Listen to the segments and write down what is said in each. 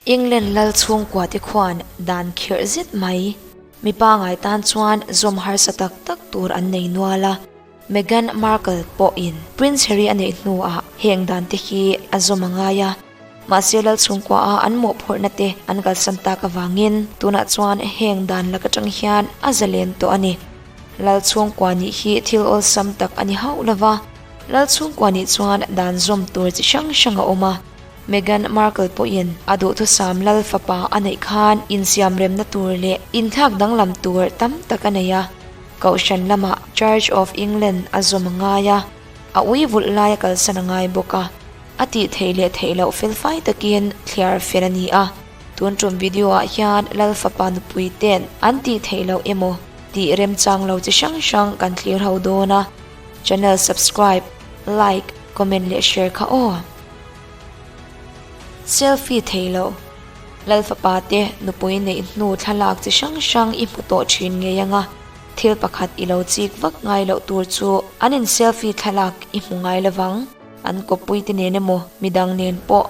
England lal chhungkua te khuan dan khirh zet mai. Mi pangai tan chuan zawm harsa tak tak tur an nei nual a, Meghan Markle pawhin Prince Harry a neih hnuah heng dan te hi a zawm a ngai a, mahse lal chhungkua a an mawhphurhna te an kalsan tak avangin tunah chuan heng dan lak atang hian a zalen tawh a ni. Lal chhungkua nih hi thil awlsam tak a ni hauh lova, lal chhungkua nih chuan dan zawm tur chi hrang hrang a awm a. Meghan Markle pawhin a duhthusam lal fapa a neih khan insiamremna tur leh inthlak danglam tur tam tak a nei a, Kohhran lamah Church of England a zawm a ngai a, a ui vulh lai a kalsan a ngai bawk a, a tih theih leh theih loh felfai takin thliar fel a ni a. Tun tum video ah hian lal fapa nupui ten an tih theih loh emaw tih remchang lo chi hrang hrang kan thlir ho dawn a, channel subscribe, like, comment leh share kha aw. Selfie thei lo. Lal fapa te nupui neih hnu thlalak chi hrang hrang i hmu tawh thin ngei anga thil pakhat i lo chik vak ngai loh tur chu an in selfie thlalak i hmu ngai lovang. An kawppui te nen emaw midang nen pawh.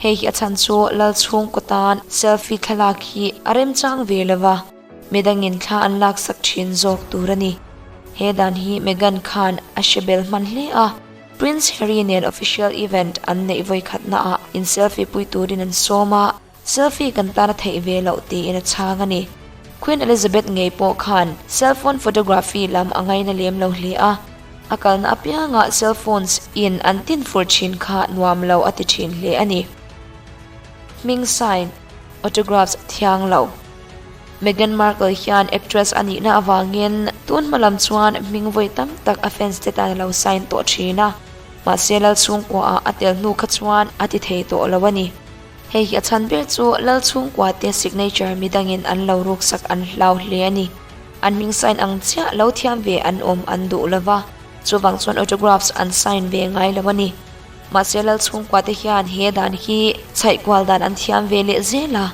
Hei hi a chhan chu lal chhungkaw tan selfie thlalak hi a remchang ve lova midangin thla an laksak thin zawk tur a ni. He dan hi Meghan khan a hre bel hman hle a. Prince Harry nen official event an neih vawi khatna ah in selfie pui turin an sawm a, selfie kan tan a theih ve loh tiin a chhang a ni. Queen Elizabeth ngei pawh khan cell phone photography lam a ngaina lem lo hle a, a kalna apiangah cell phones in an tin fur thin kha nuam lo a ti thin hle a ni. Hming sign, autographs thiang lo. Meghan Markle hian actress a nihna avangin tun hma lam chuan hming vawi tam tak a fans te tan a lo sign tawh thin a, mahse lal chhungkuaah a tel hnu kha chuan a ti thei tawh lo a ni. Hei hi a chhan ber chu lal chhungkua te signature midangin an lo ruksak an hlau hle a ni. An hming sign ang chiah lo thiam ve an awm an duh lo va, chuvang chuan autographs an sign ve ngai lo a ni. Mahse lal chhungkua te hian he dan hi chhaihkual dan an thiam ve leh zel a.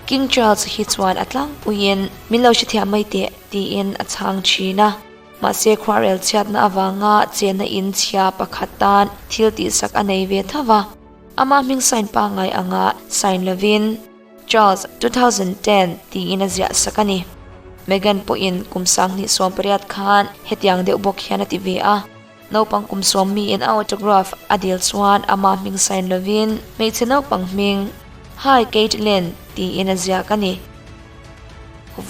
King Charles hi chuan a tlangpuiin min lo hrethiam mai teh tiin a chhang thin a. Mahse khuarel chhiatna avanga chenna in chhia pakhat tan thil tihsak a nei ve tho va. Ama hming sign pangngai anga sign lovin Charles 2010 tiin a ziah sak a ni. Meghan pawhin kum 2018 khan hetiang deuh bawk hian a ti ve a. Naupang kum sawm miin a autograph a dil chuan ama hming sign lovin hmeichhe naupang hming Hi Caitlin tiin a ziak a ni.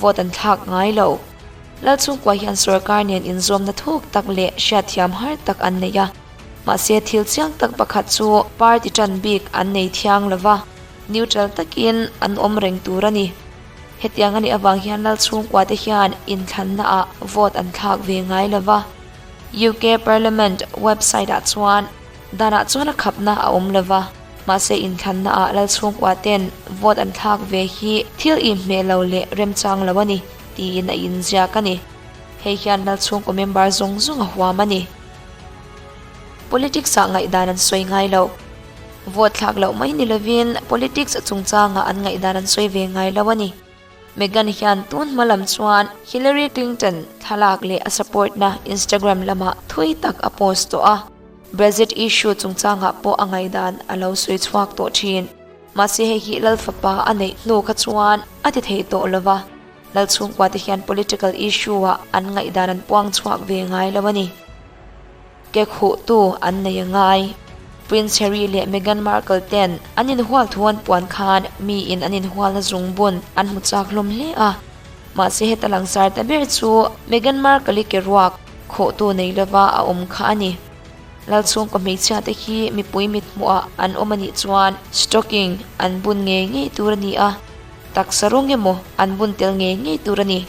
Vote an thlak ngai lo. Lalchhungkua hian sorkar nen inzawmna thuk tak leh hriatthiam har tak an nei a. Mahse thil chiang tak pakhat chu party tan bik an nei thiang lova, neutral takin an awm reng tur a ni. Hetiang a nih avang hian Lalchhungkua te hian inthlanna ah vote an thlak ve ngai lova. UK Parliament website ah chuan danah chuan a khapna a awm lova, mahse inthlanna ah lal chhungkua ten vote an thlak ve hi thil inhmeh lo leh remchang lo a ni tiin a inziak a ni. Hei hian lal chhungkaw member zawng zawng a huam a ni. Politics ah ngaihdan an sawi ngai lo. Vote thlak loh mai ni lovin politics chungchangah an ngaihdan an sawi ve ngai lo a ni. Meghan hian tun hma lam chuan Hillary Clinton thlalak leh a support na Instagram lamah thui tak a post tawh a, Brexit issue chungchangah pawh a ngaihdan a lo sawi chhuak tawh thin. Mahse hei hi Lal fapa a neih hnu kha chuan a ti thei tawh lo va, Lal chhungkua te hian political issue ah an ngaihdan an puang chhuak ve ngai lo a ni. Ke khuhtu an nei a ngai. Prince Harry leh Meghan Markle ten an inhual thu an puan khan miin an inhualna zungbun an hmu chak hlawm hle a. Mahse heta langsar ta ber chu Meghan Markle-i ke ruak khawhtu nei lova a awm kha a ni. Lalchhungkaw hmeichhia te hi mipui mithmuhah an awm a nih chuan stocking an bun ngei ngei tur a ni a, taksa rawng emaw an bun tel ngei ngei tur a ni.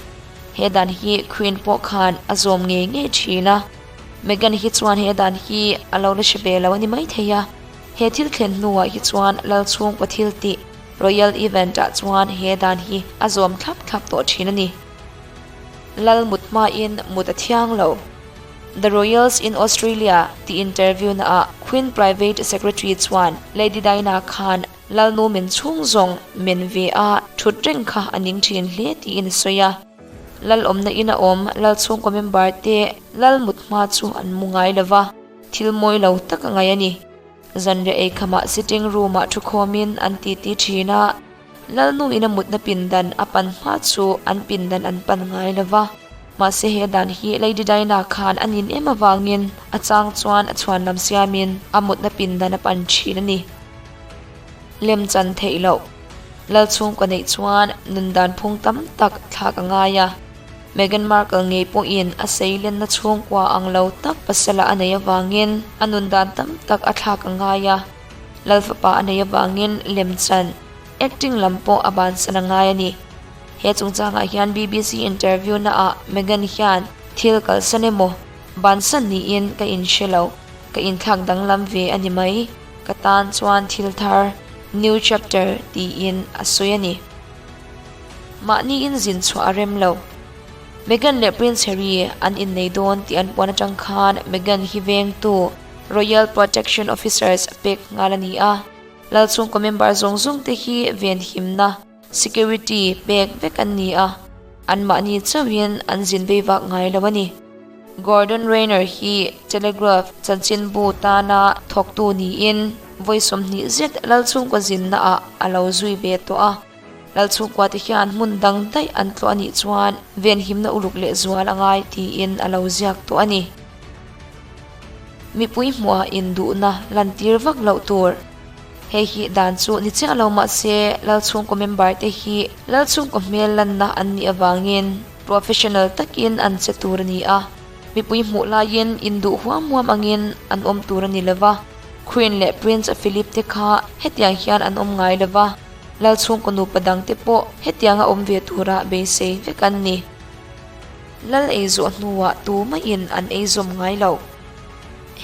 He dan hi Queen pawh khan a zawm ngei ngei thin a. Meghan hi chuan he dan hi a lo la hre ve lo a ni maithei a, he thil thlen hnuah hi chuan lal chhungkaw thil tih Royal Event ah chuan he dan hi a zawm thlap thlap tawh thin a ni. Lal mut hmain mut a thiang lo. The Royals in Australia tih interview na ah Queen Private Secretary chuan Lady Diana khan lal nu men chhung zawng men ve a thut reng kha a ning thin hle tiin a sawi a. Lal awmna in a awm, lal chhungkaw member te lal mut hma chu an mu ngai lo va, thil mawi lo tak a ngaih a ni. Zanriah ei khamah sitting room ah thukhawmin an titi thin a. Lalnu in a mutna pindan a pan hma chu an pindan an pan ngai lo va. Mahse he dan hi Lady Diana khan a nin em avangin a chang chuan a chhuanlam siamin a mutna pindan a pan thin a ni. Lemchan theih loh Lal chhungkaw neih chuan nun dan phung tam tak thlak a ngai a. Meghan Markle ngei pawhin a seilenna chhungkua ang lo tak pasala a neih avangin a nun dan tam tak a thlak a ngai a. Lal fapa a neih avangin lemchan, acting lam pawh a bansan a ngai a ni. He chungchangah hian BBC interview naah Meghan hian thil kalsan emaw bansan niin ka inhre lo, ka inthlak danglam ve a ni mai, ka tan chuan thil thar, new chapter, tiin a sawi a ni. Mahniin zin chhuah a rem lo. Meghan leh Prince Harry an innei dawn tih an puan atang khan Meghan hi vengtu Royal Protection Officers pek nghal a ni a. Lalchhungkaw member zawng zawng te hi venhimna, security, pek vek an ni a, anmahni chauhin an zin vei vak ngai lo a ni. Gordon Rayner hi Telegraph chanchinbu tana thawktu niin vawi 20 zet Lalchhungkaw zinnaah a lo zui ve tawh a. Lalchhungkua te hian hmun dang daih an tlawh a nih chuan venhimna uluk leh zual a ngai tiin a lo ziak tawh a ni. Mipui hmuhah induhna lantir vak loh tur. Hei hi dan chu ni chiah lo mah se Lalchhungkaw member te hi Lalchhungkaw hmel lanna an nih avangin professional takin an che tur a ni a. Mipui hmuh laiin induh huam huam angin an awm tur a ni lova. Queen leh Prince Philip te kha hetiang hian an awm ngai lova. Lalchhungkaw nupa dangte pawh hetianga awm ve tura beisei vek an ni. Lal ei zawh hnuah tu maiin an ei zawm ngai lo.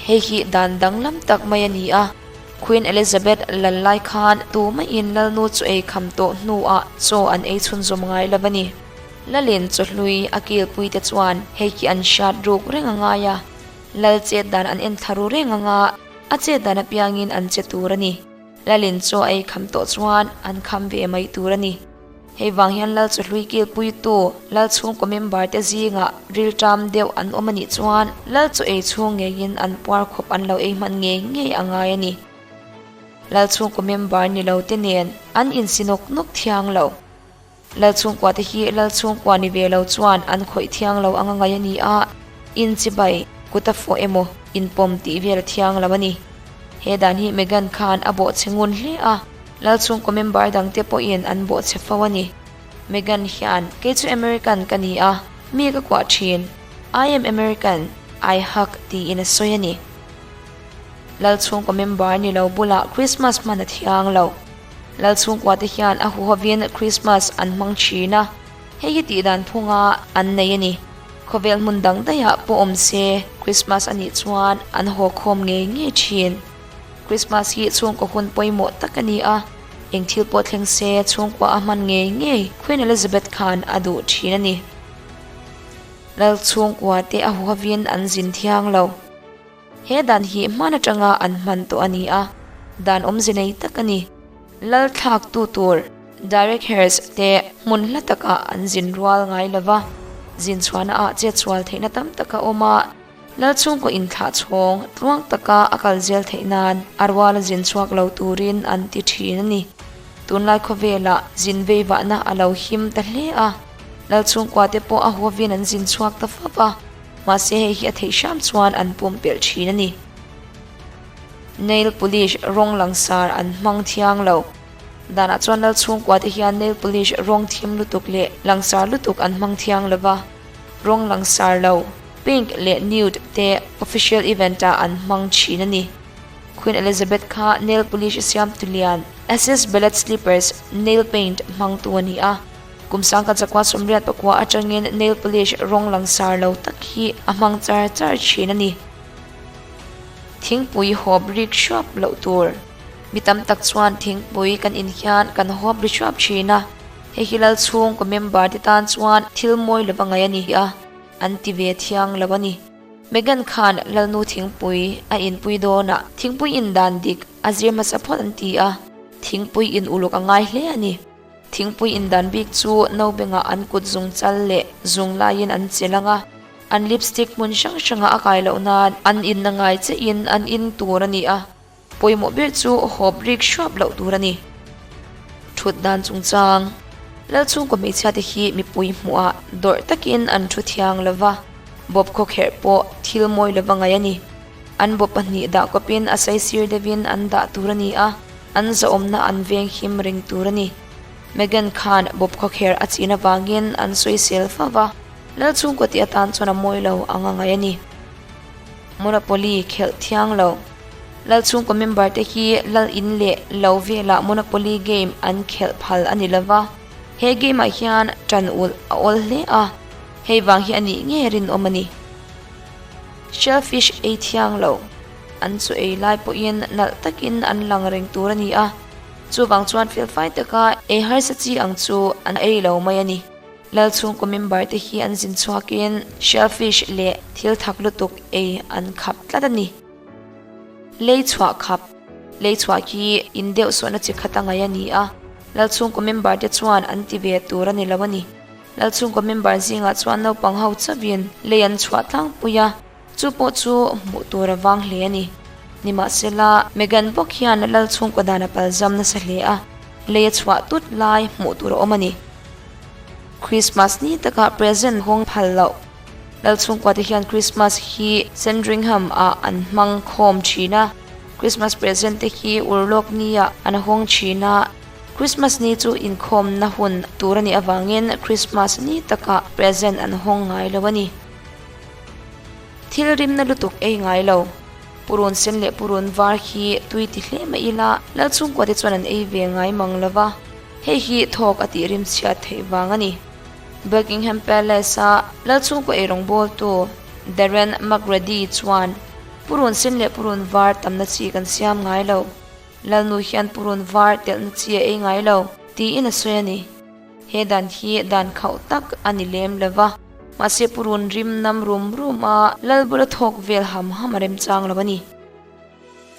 Hei hi dan danglam tak mai a ni a, Queen Elizabeth lal lai khan tu maiin lalnu chu ei kham tawh hnuah chaw an ei chhunzawm ngai lo a ni. Lalin chawhlui a kilpuite chuan hei khi an hriat ruk reng a ngai a, lal chet dan an en thla ru reng anga a chet dan apiangin an che tur a ni. Lalin chaw a ei kham tawh chuan an kham ve mai tur a ni. Hei vang hian Lal Chawhlui kilpuitu Lal chhungkaw member te zingah rilṭam deuh an awm a nih chuan Lal chaw ei chhung ngeiin an puar khawp an lo ei hman ngei ngei a ngai a ni. Lal chhungkaw member ni lo te nen an insi nawk nawk thiang lo. Lal chhungkua te hi Lal chhungkua ni ve lo chuan an khawih thiang lo anga ngai a ni a, inchibai, kut a fawh emaw inpawm tih vel a thiang lo a ni. He dan hi Meghan khan a bawhchhe ngun hle a. Lalchhungkaw member dangte pawhin an bawhchhe fo a ni. Meghan hian, Kei chu American ka ni a, mi ka kuah thin. I am American, I hug tiin a sawi a ni. Lalchhungkaw member ni lo bulah Christmas hman a thiang lo. Lalchhungkua te hian a huhovin Christmas an hmang thin a, hei hi tihdan phunga an nei a ni. Khawvel hmun dang daihah pawh awm se Christmas a nih chuan an haw khawm ngei ngei thin. Christmas hi chhungkaw hun pawimawh tak a ni a, eng thil pawh thleng se chhungkua a hman ngei ngei Queen Elizabeth khan a duh thin a ni. Lal chhungkua te a huhovin an zin thiang lo. He dan hi hman atanga an hman tawh a ni a, dan awmze nei tak a ni. Lal thlak tu tur Direct Heirs te hmun hla takah an zin rual ngai lova, zin chhuahna ah chetsual theihna tam tak a awm a, Lalchhungkaw inthlah chhawng tluang taka a kal zel theih nan a rual a zin chhuak lo turin an ti thin a ni. Tunlai khawvelah zin veivahna a lo him ta hle a, Lalchhungkua te pawh a huavin an zin chhuak ta fap a, mahse hei hi a theih hram chuan an pumpelh thin a ni. Nail polish rawng langsar an hmang thiang lo. Danah chuan Lalchhungkua te hian nail polish rawng thim lutuk leh langsar lutuk an hmang thiang lo va, rawng langsar lo. Pink leh nude te official event ah an hmang thin a ni. Queen Elizabeth kha nail polish siam tu lian SS Ballet Slippers nail paint hmang tu a ni a. Kum sangkhat zakua 84 atangin nail polish rawng langsar lo tak hi a hmang char char thin a ni. Thingpui hawp rik hruap loh tur. Mi tam tak chuan thingpui kan in hian kan hawp ri hruap thin a. Hei hi Lalchhungkaw member te tan chuan thil mawi lova ngaih a ni a. An ti ve thiang lo a ni. Meghan khan Lalnu thingpui a inpui dawn a, thingpui in dan dik a zir hmasa phawt an ti a, thingpui in uluk a ngai hle a ni. Thingpui in dan bik chu nobengah an kut zung chal leh zung laiin an chelh ang a, an lipstick hmun hrang hranga a kai loh nan an inna ngai chiahin an in tur a ni a. Pawimawh ber chu hawp rik hruap loh tur a ni. Thut dan chungchang. Lal chhungkaw hmeichhia te hi mipui hmuhah dawrh takin an thu thiang lo va, bawp khawkherh pawh thil mawi lova ngaih a ni. An bawp pahnih dah kawpin a saisir deuhin an dah tur a ni a, an zahawmna an veng him reng tur a ni. Meghan khan bawp khawkherh a chin avangin an sawisel fo va, Lal chhungkaw tih atan chuan a mawi lo ang a ngaih a ni. Monopoly khelh thiang lo. Lal chhungkaw member te hi Lal in leh lo velah Monopoly game an khelh phal a ni lo va, he game ah hian tan ulh a awl hle a, hei vang hi a nih nge rinawm a ni. Shellfish ei thiang lo. An chu ei lai pawhin nalh takin an lang reng tur a ni a, chuvang chuan felfai taka ei harsa chi ang chu an ei lo mai a ni. Lal chhungkaw member te hi an zin chhuakin shellfish leh thil thak lutuk ei an khap tlat a ni. Lei chhuah khap, Lei chhuah hi in deuh sawhna chi khat a ngaih a ni a, Lal chhungkaw member te chuan an ti ve tur a ni lo a ni. Lal chhungkaw member zingah chuan naupang ho chauhin lei an chhuah tlangpui a, chu pawh chu hmuh tur a vang hle a ni. Nimahsela, Meghan bawk hian Lal chhungkaw dan a palzam nasa hle a, lei a chhuah tut lai hmuh tur a awm a ni. Christmas ni takah present hawng phal loh. Lal chhungkua te hian Christmas hi Sandringham ah an hmang khawm thin a, Christmas present te hi urlawk ni ah an hawng thin a, Christmas ni chu inkhawmna hun tur a nih avangin Christmas ni takah present an hawng ngai lo a ni. Thil rimna lutuk ei ngai lo. Purun sen leh purun var hi tui ti hle mai ila Lal chhungkua te chuan an ei ve ngai mang lo va, hei hi thawk a tih rim chhiat theih vang a ni. Buckingham Palace-a Lal chhungkaw eirawngbawltu Darren McGrady chuan, Purun sen leh purun var tamna chi kan siam ngai lo. Lalnu hian purun var telhna chi a ei ngai lo, tiin a sawi a ni. He dan hi dan khauh tak a ni lem lo va, mahse purun rim nam rum rum a lal bula thawk vel ham ham a remchang lo a ni.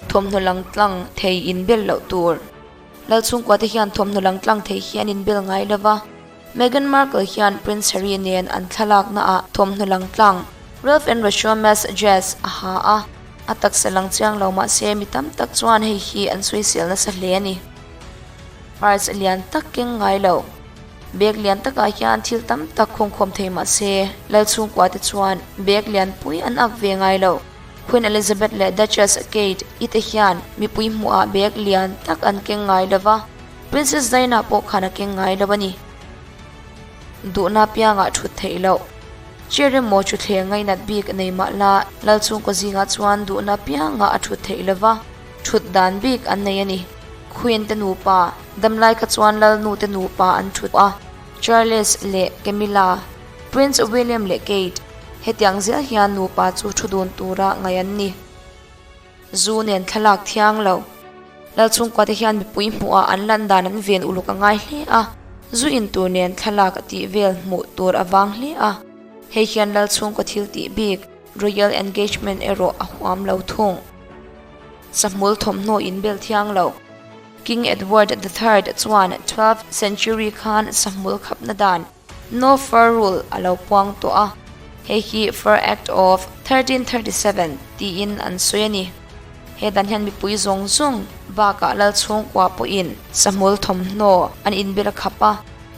Thawmhnaw lang tlang thei inbel loh tur. Lal chhungkua te hian thawmhnaw lang tlang thei hi an inbel ngai lo va, Meghan Markle hian Prince Harry nen an thlalakna ah thawmhnaw lang tlang Ralph and Rachel Mess dress a ha a, a taksa lang chiang lo mahse mi tam tak chuan hei hi an sawisel nasa hle a ni. Purse lian tak keng ngai lo. Bag lian takah hian thil tam tak khawngkhawm thei mahse Lal chhungkua te chuan bag lian pui an ak ve ngai lo. Queen Elizabeth leh Duchess Kate i te hian mipui hmuhah bag lian tak an keng ngai lo va. Princess Diana pawh khan a keng ngai lo a ni. Duhna piangah thut theih loh. Chair emaw thutthleng ngainat bik nei mah la, Lal chhungkaw zingah chuan duhna piangah a thut theih lo va, thut dan bik an nei a ni. Queen te nupa, damlai kha chuan Lal nu te nupa an thut a, Charles leh Camilla, Prince William leh Kate, hetiang zel hian nupa chu thu dun tura ngaih an ni. Zu nen thlalak thiang lo. Lal chhungkua te hian mipui hmuhah an lan dan an ven uluk a ngai hle a, zu in tur nen thlalak a tih vel hmuh tur a vang hle a. Hei hian Lal chhungkaw thil tih bik, Royal Engagement erawh a huam lo thung. Sahmul thawmhnaw in bel thiang lo. King Edward the Third chuan twelfth century khan sahmul khapna dan, No Fur Rule a lo puang tawh a, hei hi Fur Act of 1337 tiin an sawi a ni. He dan hian mipui zawng zawng bakah lal chhungkua pawhin sahmul thawmhnaw an inbel a khap a,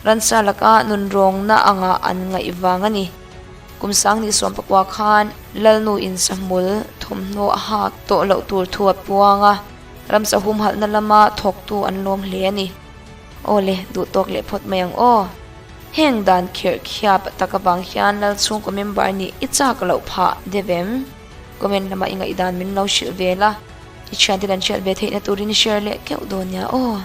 ransa laka nunrawngna angah an ngaih vang a ni. Kum sang ni 19 khan lalnu in sahmul thawmhnaw a hak tawh loh tur thu a puang a, ramsa humhalhna lama thawktu an lawm hle a ni. Aw le, duh tawk leh phawt mai ang aw. Heng dan khirh khiap tak avang hian Lal chhungkaw member nih i chak loh phah deuh em? Comment lamah i ngaihdan min lo hrilh ve la, i thiante kan hriat ve theihna turin i share leh keuh dawn nia aw.